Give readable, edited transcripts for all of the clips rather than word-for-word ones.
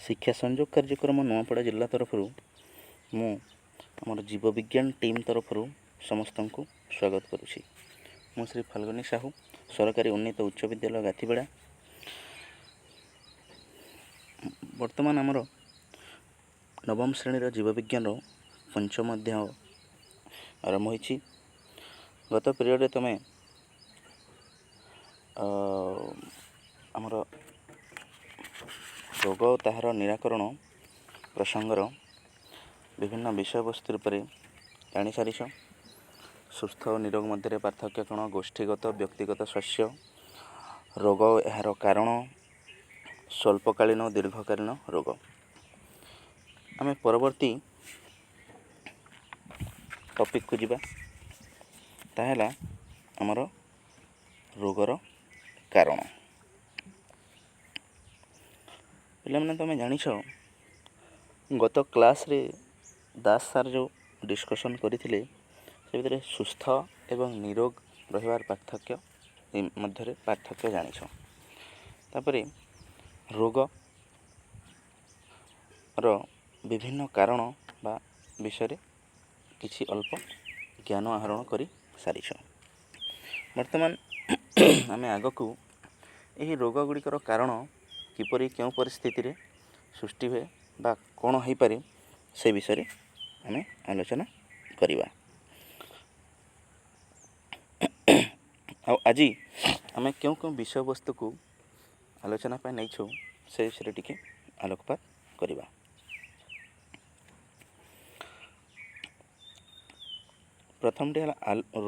ଶିକ୍ଷା ସଂଯୋଗ କାର୍ଯ୍ୟକ୍ରମ ନୂଆପଡ଼ା ଜିଲ୍ଲା ତରଫରୁ ମୁଁ ଆମର ଜୀବବିଜ୍ଞାନ ଟିମ୍ ତରଫରୁ ସମସ୍ତଙ୍କୁ ସ୍ୱାଗତ କରୁଛି। ମୁଁ ଶ୍ରୀ ଫାଲ୍ଗୁନି ସାହୁ, ସରକାରୀ ଉନ୍ନୀତ ଉଚ୍ଚ ବିଦ୍ୟାଳୟ, ଗାଥିବେଡ଼ା। ବର୍ତ୍ତମାନ ଆମର ନବମ ଶ୍ରେଣୀର ଜୀବବିଜ୍ଞାନର ପଞ୍ଚମ ଅଧ୍ୟାୟ ଆରମ୍ଭ ହୋଇଛି। ଗତ ପିରିୟଡ଼ରେ ତୁମେ ଆମର ରୋଗ ଓ ତାହାର ନିରାକରଣ ପ୍ରସଙ୍ଗର ବିଭିନ୍ନ ବିଷୟବସ୍ତୁ ଉପରେ ଜାଣିସାରିଛ। ସୁସ୍ଥ ଓ ନିରୋଗ ମଧ୍ୟରେ ପାର୍ଥକ୍ୟ କ'ଣ, ଗୋଷ୍ଠୀଗତ ବ୍ୟକ୍ତିଗତ ସ୍ୱାସ୍ଥ୍ୟ, ରୋଗ ଏହାର କାରଣ, ସ୍ୱଳ୍ପକାଳୀନ ଓ ଦୀର୍ଘକାଳୀନ ରୋଗ। ଆମେ ପରବର୍ତ୍ତୀ ଟପିକ୍କୁ ଯିବା, ତାହା ହେଲା ଆମର ରୋଗର କାରଣ। ପିଲାମାନେ, ତୁମେ ଜାଣିଛ, ଗତ କ୍ଲାସ୍ରେ ଦାସ ସାର୍ ଯେଉଁ ଡିସ୍କସନ୍ କରିଥିଲେ, ସେ ଭିତରେ ସୁସ୍ଥ ଏବଂ ନିରୋଗ ରହିବାର ପାର୍ଥକ୍ୟ ମଧ୍ୟରେ ପାର୍ଥକ୍ୟ ଜାଣିଛ। ତାପରେ ରୋଗର ବିଭିନ୍ନ କାରଣ ବା ବିଷୟରେ କିଛି ଅଳ୍ପ ଜ୍ଞାନ ଆହରଣ କରି ସାରିଛ। ବର୍ତ୍ତମାନ ଆମେ ଆଗକୁ ଏହି ରୋଗ ଗୁଡ଼ିକର କାରଣ କିପରି, କେଉଁ ପରିସ୍ଥିତିରେ ସୃଷ୍ଟି ହୁଏ ବା କ'ଣ ହେଇପାରେ, ସେ ବିଷୟରେ ଆମେ ଆଲୋଚନା କରିବା। ଆଉ ଆଜି ଆମେ କେଉଁ କେଉଁ ବିଷୟବସ୍ତୁକୁ ଆଲୋଚନା ପାଇଁ ନେଇଛୁ, ସେ ବିଷୟରେ ଟିକେ ଆଲୋକପାତ କରିବା। ପ୍ରଥମଟି ହେଲା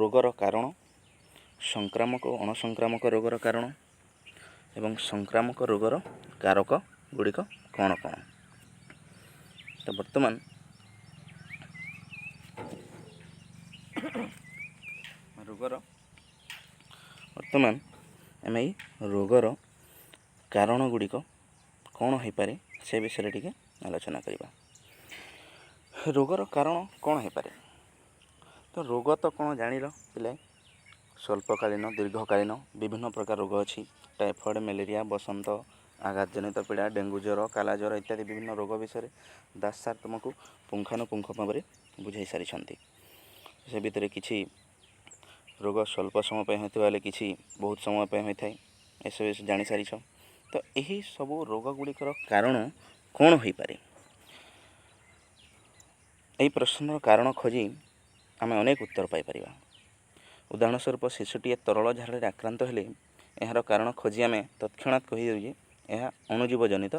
ରୋଗର କାରଣ, ସଂକ୍ରାମକ ଓ ଅଣସଂକ୍ରାମକ ରୋଗର କାରଣ ଏବଂ ସଂକ୍ରାମକ ରୋଗର କାରକ ଗୁଡ଼ିକ କ'ଣ କ'ଣ। ତ ବର୍ତ୍ତମାନ ରୋଗର ବର୍ତ୍ତମାନ ଆମେ ଏଇ ରୋଗର କାରଣ ଗୁଡ଼ିକ କ'ଣ ହେଇପାରେ, ସେ ବିଷୟରେ ଟିକେ ଆଲୋଚନା କରିବା। ରୋଗର କାରଣ କ'ଣ ହେଇପାରେ? ତ ରୋଗ ତ କ'ଣ ଜାଣିଲ ପିଲାଏ, ସ୍ୱଳ୍ପକାଳୀନ, ଦୀର୍ଘକାଳୀନ ବିଭିନ୍ନ ପ୍ରକାର ରୋଗ ଅଛି। ଟାଇଫଏଡ଼୍, ମ୍ୟାଲେରିଆ, ବସନ୍ତ, ଆଘାତଜନିତ ପୀଡ଼ା, ଡେଙ୍ଗୁ ଜ୍ୱର, କାଲା ଜ୍ୱର ଇତ୍ୟାଦି ବିଭିନ୍ନ ରୋଗ ବିଷୟରେ ଦାସ ସାର୍ ତୁମକୁ ପୁଙ୍ଖାନୁପୁଙ୍ଖ ଭାବରେ ବୁଝାଇ ସାରିଛନ୍ତି। ସେ ଭିତରେ କିଛି ରୋଗ ସ୍ୱଳ୍ପ ସମୟ ପାଇଁ ହୋଇଥିବା ହେଲେ କିଛି ବହୁତ ସମୟ ପାଇଁ ହୋଇଥାଏ, ଏସବୁ ଜାଣିସାରିଛ। ତ ଏହି ସବୁ ରୋଗ ଗୁଡ଼ିକର କାରଣ କ'ଣ ହୋଇପାରେ? ଏହି ପ୍ରଶ୍ନର କାରଣ ଖୋଜି ଆମେ ଅନେକ ଉତ୍ତର ପାଇପାରିବା। ଉଦାହରଣ ସ୍ୱରୂପ, ଶିଶୁଟିଏ ତରଳ ଝାଡ଼ାରେ ଆକ୍ରାନ୍ତ ହେଲେ ଏହାର କାରଣ ଖୋଜି ଆମେ ତତ୍କ୍ଷଣାତ୍ କହିଦେଉ ଯେ ଏହା ଅଣୁଜୀବ ଜନିତ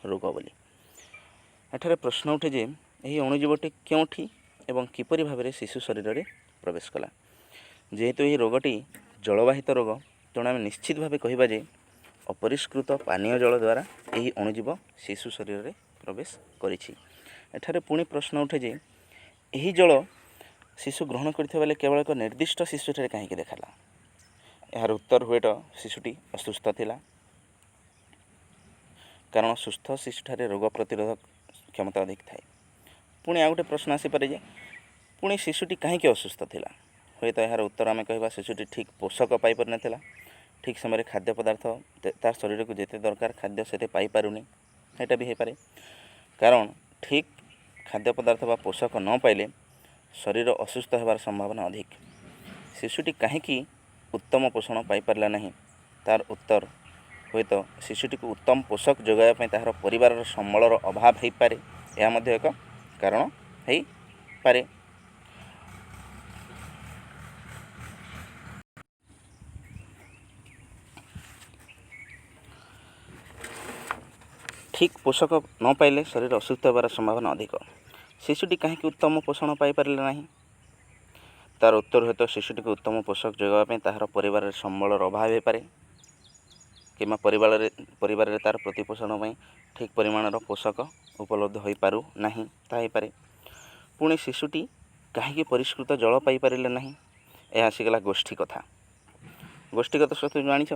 ରୋଗ ବୋଲି। ଏଠାରେ ପ୍ରଶ୍ନ ଉଠେ ଯେ ଏହି ଅଣୁଜୀବଟି କେଉଁଠି ଏବଂ କିପରି ଭାବରେ ଶିଶୁ ଶରୀରରେ ପ୍ରବେଶ କଲା? ଯେହେତୁ ଏହି ରୋଗଟି ଜଳବାହିତ ରୋଗ, ତେଣୁ ଆମେ ନିଶ୍ଚିତ ଭାବେ କହିବା ଯେ ଅପରିଷ୍କୃତ ପାନୀୟ ଜଳ ଦ୍ୱାରା ଏହି ଅଣୁଜୀବ ଶିଶୁ ଶରୀରରେ ପ୍ରବେଶ କରିଛି। ଏଠାରେ ପୁଣି ପ୍ରଶ୍ନ ଉଠେ ଯେ ଏହି ଜଳ ଶିଶୁ ଗ୍ରହଣ କରିଥିବା ବେଳେ କେବଳ ଏକ ନିର୍ଦ୍ଦିଷ୍ଟ ଶିଶୁଠାରେ କାହିଁକି ଦେଖାଲା? ଏହାର ଉତ୍ତର ହୁଏତ ଶିଶୁଟି ଅସୁସ୍ଥ ଥିଲା, କାରଣ ସୁସ୍ଥ ଶିଶୁଠାରେ ରୋଗ ପ୍ରତିରୋଧକ କ୍ଷମତା ଅଧିକ ଥାଏ। ପୁଣି ଆଉ ଗୋଟେ ପ୍ରଶ୍ନ ଆସିପାରେ ଯେ ପୁଣି ଶିଶୁଟି କାହିଁକି ଅସୁସ୍ଥ ଥିଲା? ହୁଏତ ଏହାର ଉତ୍ତର ଆମେ କହିବା, ଶିଶୁଟି ଠିକ୍ ପୋଷକ ପାଇପାରିନଥିଲା, ଠିକ୍ ସମୟରେ ଖାଦ୍ୟ ପଦାର୍ଥ ତାର ଶରୀରକୁ ଯେତେ ଦରକାର ଖାଦ୍ୟ ସେତେ ପାଇପାରୁନି, ସେଇଟା ବି ହେଇପାରେ। କାରଣ ଠିକ୍ ଖାଦ୍ୟ ପଦାର୍ଥ ବା ପୋଷକ ନ ପାଇଲେ ଶରୀର ଅସୁସ୍ଥ ହେବାର ସମ୍ଭାବନା ଅଧିକ। ଶିଶୁଟି କାହିଁକି ଉତ୍ତମ ପୋଷଣ ପାଇପାରିଲା ନାହିଁ? ତାର ଉତ୍ତର ହୁଏତ ଶିଶୁଟିକୁ ଉତ୍ତମ ପୋଷକ ଯୋଗାଇବା ପାଇଁ ତାହାର ପରିବାରର ସମ୍ବଳର ଅଭାବ ହେଇପାରେ। ଏହା ମଧ୍ୟ ଏକ କାରଣ ହେଇପାରେ। ଠିକ୍ ପୋଷକ ନ ପାଇଲେ ଶରୀର ଅସୁସ୍ଥ ହେବାର ସମ୍ଭାବନା ଅଧିକ। ଶିଶୁଟି କାହିଁକି ଉତ୍ତମ ପୋଷଣ ପାଇପାରିଲେ ନାହିଁ? ତାର ଉତ୍ତର ହୁଏତ ଶିଶୁଟିକୁ ଉତ୍ତମ ପୋଷକ ଯୋଗାଇବା ପାଇଁ ତାହାର ପରିବାରରେ ସମ୍ବଳର ଅଭାବ ହେଇପାରେ, କିମ୍ବା ପରିବାରରେ ତାର ପ୍ରତିପୋଷଣ ପାଇଁ ଠିକ୍ ପରିମାଣର ପୋଷକ ଉପଲବ୍ଧ ହୋଇପାରୁ ନାହିଁ, ତାହା ହେଇପାରେ। ପୁଣି ଶିଶୁଟି କାହିଁକି ପରିଷ୍କୃତ ଜଳ ପାଇପାରିଲେ ନାହିଁ? ଏହା ଆସିଗଲା ଗୋଷ୍ଠୀ କଥା। ଗୋଷ୍ଠୀଗତ ସ୍ୱାସ୍ଥ୍ୟ ଜାଣିଛ।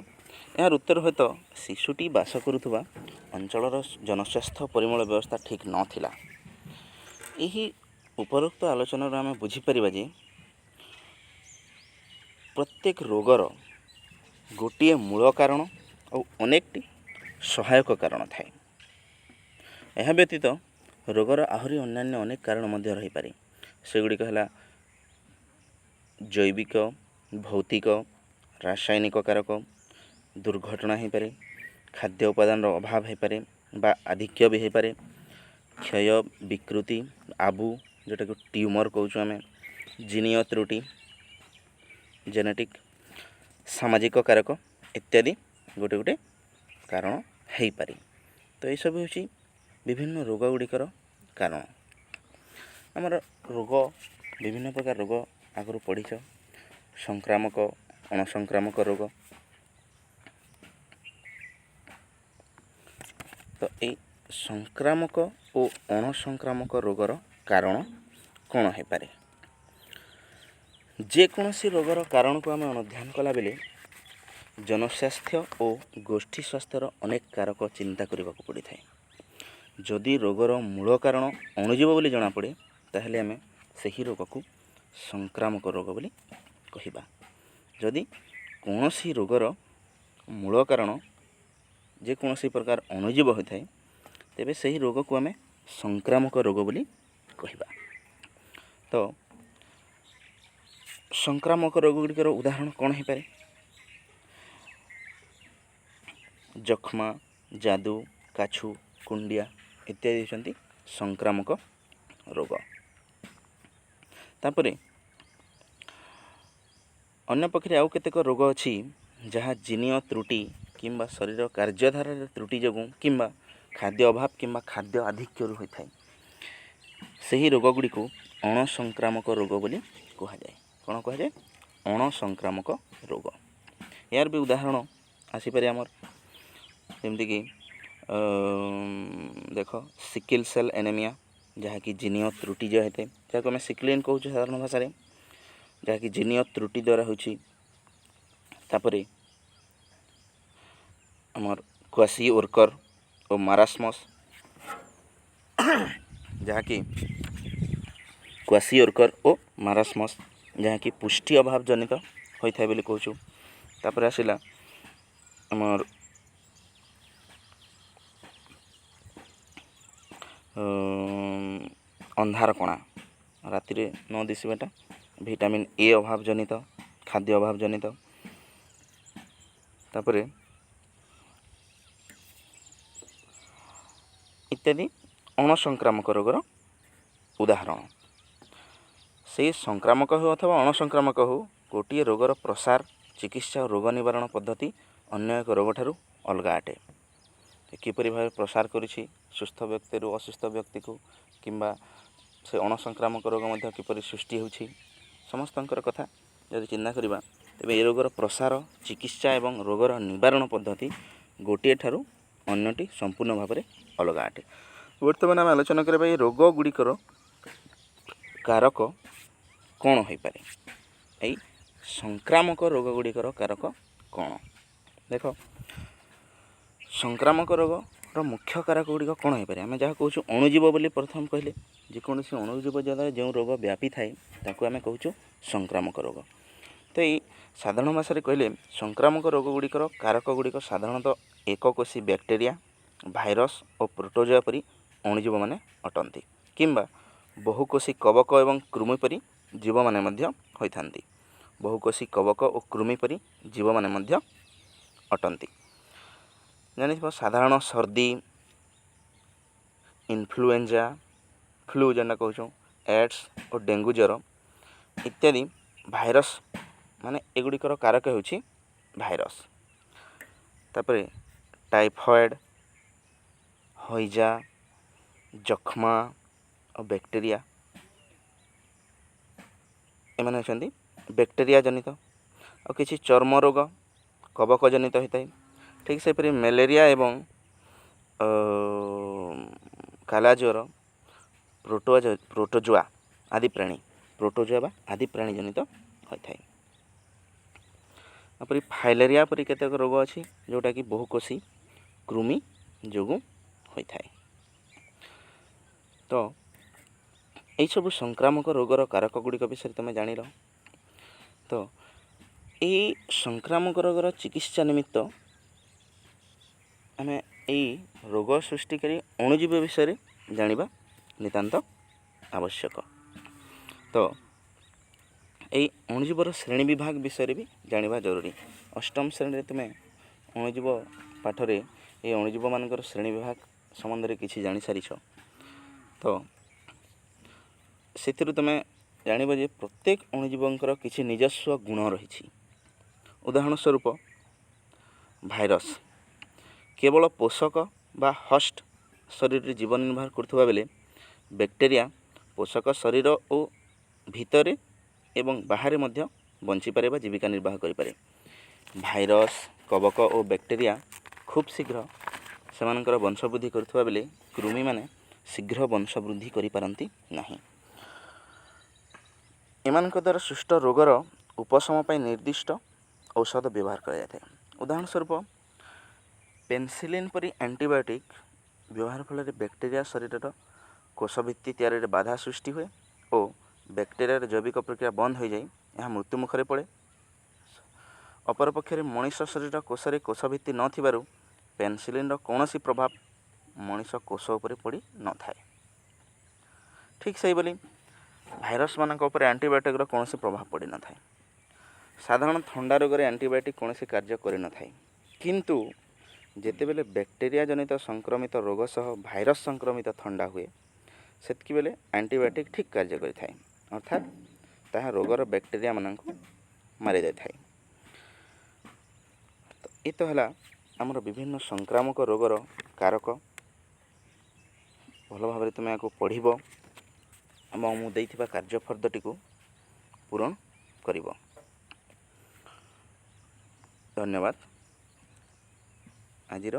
ଏହାର ଉତ୍ତର ହୁଏତ ଶିଶୁଟି ବାସ କରୁଥିବା ଅଞ୍ଚଳର ଜନସ୍ୱାସ୍ଥ୍ୟ ପରିମଳ ବ୍ୟବସ୍ଥା ଠିକ୍ ନଥିଲା। ଏହି ଉପରୋକ୍ତ ଆଲୋଚନାରୁ ଆମେ ବୁଝିପାରିବା ଯେ ପ୍ରତ୍ୟେକ ରୋଗର ଗୋଟିଏ ମୂଳ କାରଣ ଆଉ ଅନେକଟି ସହାୟକ କାରଣ ଥାଏ। ଏହା ବ୍ୟତୀତ ରୋଗର ଆହୁରି ଅନ୍ୟାନ୍ୟ ଅନେକ କାରଣ ମଧ୍ୟ ରହିପାରେ। ସେଗୁଡ଼ିକ ହେଲା ଜୈବିକ, ଭୌତିକ, ରାସାୟନିକ କାରକ, ଦୁର୍ଘଟଣା ହେଇପାରେ, ଖାଦ୍ୟ ଉପାଦାନର ଅଭାବ ହେଇପାରେ ବା ଆଧିକ୍ୟ ବି ହେଇପାରେ, କ୍ଷୟ, ବିକୃତି, ଆବୁ ଯେଉଁଟାକୁ ଟ୍ୟୁମର୍ କହୁଛୁ ଆମେ, ଜିନୀୟ ତ୍ରୁଟି, ଜେନେଟିକ୍, ସାମାଜିକ କାରକ ଇତ୍ୟାଦି ଗୋଟେ ଗୋଟେ କାରଣ ହେଇପାରେ। ତ ଏସବୁ ହେଉଛି ବିଭିନ୍ନ ରୋଗ ଗୁଡ଼ିକର କାରଣ। ଆମର ରୋଗ, ବିଭିନ୍ନ ପ୍ରକାର ରୋଗ ଆଗରୁ ପଢ଼ିଛ, ସଂକ୍ରାମକ, ଅଣସଂକ୍ରାମକ ରୋଗ। ତ ଏଇ ସଂକ୍ରାମକ ଓ ଅଣସଂକ୍ରାମକ ରୋଗର କାରଣ କ'ଣ ହେଇପାରେ? ଯେକୌଣସି ରୋଗର କାରଣକୁ ଆମେ ଅନୁଧ୍ୟାନ କଲାବେଳେ ଜନସ୍ୱାସ୍ଥ୍ୟ ଓ ଗୋଷ୍ଠୀ ସ୍ୱାସ୍ଥ୍ୟର ଅନେକ କାରକ ଚିନ୍ତା କରିବାକୁ ପଡ଼ିଥାଏ। ଯଦି ରୋଗର ମୂଳ କାରଣ ଅଣୁଜୀବ ବୋଲି ଜଣାପଡ଼େ, ତାହେଲେ ଆମେ ସେହି ରୋଗକୁ ସଂକ୍ରାମକ ରୋଗ ବୋଲି କହିବା। ଯଦି କୌଣସି ରୋଗର ମୂଳ କାରଣ ଯେକୌଣସି ପ୍ରକାର ଅଣୁଜୀବ ହୋଇଥାଏ, ତେବେ ସେହି ରୋଗକୁ ଆମେ ସଂକ୍ରାମକ ରୋଗ ବୋଲି କହିବା। ତ ସଂକ୍ରାମକ ରୋଗ ଗୁଡ଼ିକର ଉଦାହରଣ କ'ଣ ହେଇପାରେ? ଯକ୍ଷ୍ମା, ଯାଦୁ, କାଛୁ, କୁଣ୍ଡିଆ ଇତ୍ୟାଦି ହେଉଛନ୍ତି ସଂକ୍ରାମକ ରୋଗ। ତାପରେ ଅନ୍ୟପକ୍ଷରେ ଆଉ କେତେକ ରୋଗ ଅଛି, ଯାହା ଜିନୀୟ ତ୍ରୁଟି କିମ୍ବା ଶରୀର କାର୍ଯ୍ୟଧାରାରେ ତ୍ରୁଟି ଯୋଗୁଁ କିମ୍ବା ଖାଦ୍ୟ ଅଭାବ କିମ୍ବା ଖାଦ୍ୟ ଆଧିକ୍ୟରୁ ହୋଇଥାଏ। ସେହି ରୋଗ ଗୁଡ଼ିକୁ ଅଣସଂକ୍ରାମକ ରୋଗ ବୋଲି କୁହାଯାଏ। କ'ଣ କୁହାଯାଏ? ଅଣସଂକ୍ରାମକ ରୋଗ। ଏହାର ବି ଉଦାହରଣ ଆସିପାରେ ଆମର, ଯେମିତିକି ଦେଖ, ସିକିଲ୍ ସେଲ୍ ଏନେମିଆ, ଯାହାକି ଜିନୀୟ ତ୍ରୁଟି ହେଇଥାଏ, ଯାହାକୁ ଆମେ ସିକ୍ଲିନ୍ କହୁଛୁ ସାଧାରଣ ଭାଷାରେ, ଯାହାକି ଜିନୀୟ ତ୍ରୁଟି ଦ୍ୱାରା ହେଉଛି। ତାପରେ ଆମର କ୍ୱାସି ଓର୍କର ଓ ମାରାସ୍ମସ୍, ଯାହାକି କ୍ୱାସି ଓର୍କର ଓ ମାରାସ୍ମସ୍, ଯାହାକି ପୁଷ୍ଟି ଅଭାବ ଜନିତ ହୋଇଥାଏ ବୋଲି କହୁଛୁ। ତାପରେ ଆସିଲା ଆମର ଅନ୍ଧାର କଣା, ରାତିରେ ନ ଦିଶିବାଟା, ଭିଟାମିନ୍ ଏ ଅଭାବ ଜନିତ, ଖାଦ୍ୟ ଅଭାବ ଜନିତ। ତାପରେ ଇତ୍ୟାଦି ଅଣସଂକ୍ରାମକ ରୋଗର ଉଦାହରଣ। ସେଇ ସଂକ୍ରାମକ ହେଉ ଅଥବା ଅଣସଂକ୍ରାମକ ହେଉ, ଗୋଟିଏ ରୋଗର ପ୍ରସାର, ଚିକିତ୍ସା ଓ ରୋଗ ନିବାରଣ ପଦ୍ଧତି ଅନ୍ୟ ଏକ ରୋଗଠାରୁ ଅଲଗା ଅଟେ। କିପରି ଭାବେ ପ୍ରସାର କରୁଛି ସୁସ୍ଥ ବ୍ୟକ୍ତିରୁ ଅସୁସ୍ଥ ବ୍ୟକ୍ତିକୁ, କିମ୍ବା ସେ ଅଣସଂକ୍ରାମକ ରୋଗ ମଧ୍ୟ କିପରି ସୃଷ୍ଟି ହେଉଛି, ସମସ୍ତଙ୍କର କଥା ଯଦି ଚିନ୍ତା କରିବା, ତେବେ ଏ ରୋଗର ପ୍ରସାର, ଚିକିତ୍ସା ଏବଂ ରୋଗର ନିବାରଣ ପଦ୍ଧତି ଗୋଟିଏ ଠାରୁ ଅନ୍ୟଟି ସମ୍ପୂର୍ଣ୍ଣ ଭାବରେ ଅଲଗା ଅଟେ। ବର୍ତ୍ତମାନ ଆମେ ଆଲୋଚନା କରିବା ଏ ରୋଗ ଗୁଡ଼ିକର କାରକ କ'ଣ ହୋଇପାରେ। ଏଇ ସଂକ୍ରାମକ ରୋଗ ଗୁଡ଼ିକର କାରକ କ'ଣ? ଦେଖ, ସଂକ୍ରାମକ ରୋଗର ମୁଖ୍ୟ କାରକ ଗୁଡ଼ିକ କ'ଣ ହେଇପାରେ? ଆମେ ଯାହା କହୁଛୁ ଅଣୁଜୀବ ବୋଲି ପ୍ରଥମ କହିଲେ, ଯେକୌଣସି ଅଣୁଜୀବ ଦ୍ୱାରା ଯେଉଁ ରୋଗ ବ୍ୟାପିଥାଏ, ତାକୁ ଆମେ କହୁଛୁ ସଂକ୍ରାମକ ରୋଗ। ତ ଏଇ ସାଧାରଣ ଭାଷାରେ କହିଲେ, ସଂକ୍ରାମକ ରୋଗ ଗୁଡ଼ିକର କାରକ ଗୁଡ଼ିକ ସାଧାରଣତଃ ଏକକୋଷୀ ବ୍ୟାକ୍ଟେରିଆ, ଭାଇରସ୍ ଓ ପ୍ରୋଟୋଜୋଆ ପରି ଅଣୁଜୀବମାନେ ଅଟନ୍ତି, କିମ୍ବା ବହୁକୋଷୀ କବକ ଏବଂ କୃମି ପରି ଜୀବମାନେ ମଧ୍ୟ ହୋଇଥାନ୍ତି। ବହୁକୋଷୀ କବକ ଓ କୃମି ପରି ଜୀବମାନେ ମଧ୍ୟ ଅଟନ୍ତି। ଜାଣିଥିବ, ସାଧାରଣ ସର୍ଦ୍ଦି, ଇନଫ୍ଲୁଏଞ୍ଜା, ଫ୍ଲୁ ଯେନ୍ଟା କହୁଛୁଁ, ଏଡ଼୍ସ ଓ ଡେଙ୍ଗୁ ଜ୍ୱର ଇତ୍ୟାଦି ଭାଇରସ୍, ମାନେ ଏଗୁଡ଼ିକର କାରକ ହେଉଛି ଭାଇରସ୍। ତାପରେ ଟାଇଫଏଡ଼୍, ହଇଜା, ଯକ୍ଷ୍ମା ଓ ବ୍ୟାକ୍ଟେରିଆ, ଏମାନେ ହେଉଛନ୍ତି ବ୍ୟାକ୍ଟେରିଆ ଜନିତ। ଆଉ କିଛି ଚର୍ମ ରୋଗ କବକ ଜନିତ ହୋଇଥାଏ। ଠିକ୍ ସେହିପରି ମ୍ୟାଲେରିଆ ଏବଂ କାଲାଜ୍ୱର ପ୍ରୋଟୋଜୋଆ ଆଦି ପ୍ରାଣୀ, ପ୍ରୋଟୋଜୋଆ ବା ଆଦି ପ୍ରାଣୀ ଜନିତ ହୋଇଥାଏ। ତାପରେ ଫାଇଲେରିଆ ପରି କେତେକ ରୋଗ ଅଛି, ଯେଉଁଟାକି ବହୁକୋଷୀ କୃମି ଯୋଗୁଁ ହୋଇଥାଏ। ତ ଏଇସବୁ ସଂକ୍ରାମକ ରୋଗର କାରକ ଗୁଡ଼ିକ ବିଷୟରେ ତୁମେ ଜାଣିଲ। ତ ଏଇ ସଂକ୍ରାମକ ରୋଗର ଚିକିତ୍ସା ନିମିତ୍ତ ଆମେ ଏଇ ରୋଗ ସୃଷ୍ଟିକାରୀ ଅଣୁଜୀବ ବିଷୟରେ ଜାଣିବା ନିତାନ୍ତ ଆବଶ୍ୟକ। ତ ଏଇ ଅଣୁଜୀବର ଶ୍ରେଣୀ ବିଭାଗ ବିଷୟରେ ବି ଜାଣିବା ଜରୁରୀ। ଅଷ୍ଟମ ଶ୍ରେଣୀରେ ତୁମେ ଅଣୁଜୀବ ପାଠରେ ଏଇ ଅଣୁଜୀବମାନଙ୍କର ଶ୍ରେଣୀ ବିଭାଗ ସମ୍ବନ୍ଧରେ କିଛି ଜାଣିସାରିଛ। ତ ସେଥିରୁ ତୁମେ ଜାଣିବ ଯେ ପ୍ରତ୍ୟେକ ଅଣୁଜୀବଙ୍କର କିଛି ନିଜସ୍ୱ ଗୁଣ ରହିଛି। ଉଦାହରଣ ସ୍ୱରୂପ, ଭାଇରସ୍ କେବଳ ପୋଷକ ବା ହଷ୍ଟ ଶରୀରରେ ଜୀବନ ନିର୍ବାହ କରୁଥିବା ବେଳେ ବ୍ୟାକ୍ଟେରିଆ ପୋଷକ ଶରୀର ଓ ଭିତରେ ଏବଂ ବାହାରେ ମଧ୍ୟ ବଞ୍ଚିପାରେ ବା ଜୀବିକା ନିର୍ବାହ କରିପାରେ। ଭାଇରସ୍, କବକ ଓ ବ୍ୟାକ୍ଟେରିଆ ଖୁବ୍ ଶୀଘ୍ର ସେମାନଙ୍କର ବଂଶବୃଦ୍ଧି କରୁଥିବା ବେଳେ କୃମିମାନେ ଶୀଘ୍ର ବଂଶବୃଦ୍ଧି କରିପାରନ୍ତି ନାହିଁ। ଏମାନଙ୍କ ଦ୍ୱାରା ସୃଷ୍ଟ ରୋଗର ଉପଶମ ପାଇଁ ନିର୍ଦ୍ଦିଷ୍ଟ ଔଷଧ ବ୍ୟବହାର କରାଯାଇଥାଏ। ଉଦାହରଣ ସ୍ୱରୂପ, ପେନସିଲିନ୍ ପରି ଆଣ୍ଟିବାୟୋଟିକ୍ ବ୍ୟବହାର ଫଳରେ ବ୍ୟାକ୍ଟେରିଆ ଶରୀରର କୋଷଭିତ୍ତି ତିଆରିରେ ବାଧା ସୃଷ୍ଟି ହୁଏ ଓ ବ୍ୟାକ୍ଟେରିଆର ଜୈବିକ ପ୍ରକ୍ରିୟା ବନ୍ଦ ହୋଇଯାଇ ଏହା ମୃତ୍ୟୁ ମୁଖରେ ପଡ଼େ। ଅପରପକ୍ଷରେ ମଣିଷ ଶରୀର କୋଷରେ କୋଷଭିତ୍ତି ନଥିବାରୁ ପେନସିଲିନ୍ର କୌଣସି ପ୍ରଭାବ ମଣିଷ କୋଷ ଉପରେ ପଡ଼ି ନଥାଏ। ଠିକ୍ ସେହିଭଳି ଭାଇରସମାନଙ୍କ ଉପରେ ଆଣ୍ଟିବାୟୋଟିକ୍ର କୌଣସି ପ୍ରଭାବ ପଡ଼ିନଥାଏ। ସାଧାରଣ ଥଣ୍ଡା ରୋଗରେ ଆଣ୍ଟିବାୟୋଟିକ୍ କୌଣସି କାର୍ଯ୍ୟ କରିନଥାଏ, କିନ୍ତୁ ଯେତେବେଳେ ବ୍ୟାକ୍ଟେରିଆ ଜନିତ ସଂକ୍ରମିତ ରୋଗ ସହ ଭାଇରସ୍ ସଂକ୍ରମିତ ଥଣ୍ଡା ହୁଏ, ସେତିକି ବେଳେ ଆଣ୍ଟିବାୟୋଟିକ୍ ଠିକ୍ କାର୍ଯ୍ୟ କରିଥାଏ, ଅର୍ଥାତ୍ ତାହା ରୋଗର ବ୍ୟାକ୍ଟେରିଆମାନଙ୍କୁ ମାରିଦେଇଥାଏ। ତ ଏ ତ ହେଲା ଆମର ବିଭିନ୍ନ ସଂକ୍ରାମକ ରୋଗର କାରକ। ଭଲ ଭାବରେ ତୁମେ ଏହାକୁ ପଢ଼ିବ ଏବଂ ମୁଁ ଦେଇଥିବା କାର୍ଯ୍ୟଫର୍ଦ୍ଦଟିକୁ ପୂରଣ କରିବ। ଧନ୍ୟବାଦ। ଆଜିର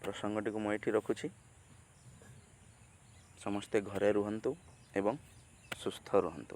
ପ୍ରସଙ୍ଗଟିକୁ ମୁଁ ଏଇଠି ରଖୁଛି। ସମସ୍ତେ ଘରେ ରୁହନ୍ତୁ ଏବଂ ସୁସ୍ଥ ରୁହନ୍ତୁ।